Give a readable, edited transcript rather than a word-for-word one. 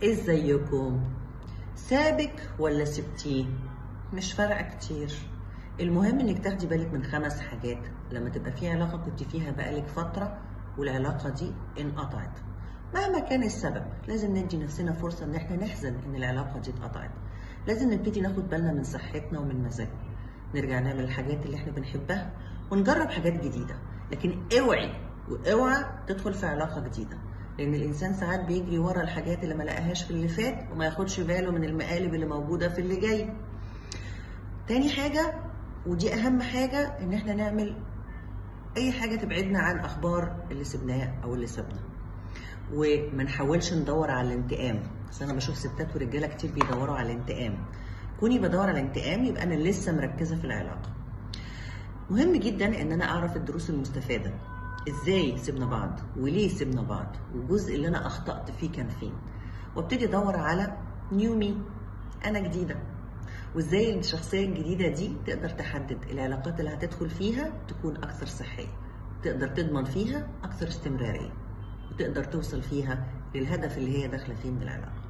ازيكم؟ سابك ولا سبتيه؟ مش فارقه كتير. المهم انك تاخدي بالك من 5 حاجات لما تبقى في علاقة كنت فيها بقالك فترة والعلاقة دي انقطعت. مهما كان السبب لازم ندي نفسنا فرصة ان احنا نحزن ان العلاقة دي اتقطعت. لازم نبتدي ناخد بالنا من صحتنا ومن مزاجنا، نرجع نعمل الحاجات اللي احنا بنحبها ونجرب حاجات جديدة. لكن اوعي واوعى تدخل في علاقة جديدة، لان الانسان ساعات بيجري ورا الحاجات اللي ما لقاهاش في اللي فات وما ياخدش باله من المقالب اللي موجودة في اللي جاي. تاني حاجة، ودي اهم حاجة، ان احنا نعمل اي حاجة تبعدنا عن اخبار اللي سبناه او اللي سابنا، وما نحاولش ندور على الانتقام. بس انا بشوف ستات ورجاله كتير بيدوروا على الانتقام. كوني بدور على الانتقام يبقى انا لسه مركزه في العلاقة. مهم جدا ان انا اعرف الدروس المستفادة، ازاي سيبنا بعض وليه سيبنا بعض، والجزء اللي انا اخطأت فيه كان فين، وابتدي ادور على new me، انا جديدة، وازاي الشخصية الجديدة دي تقدر تحدد العلاقات اللي هتدخل فيها تكون اكثر صحية، تقدر تضمن فيها اكثر استمرارية، وتقدر توصل فيها للهدف اللي هي داخله فيه من العلاقة.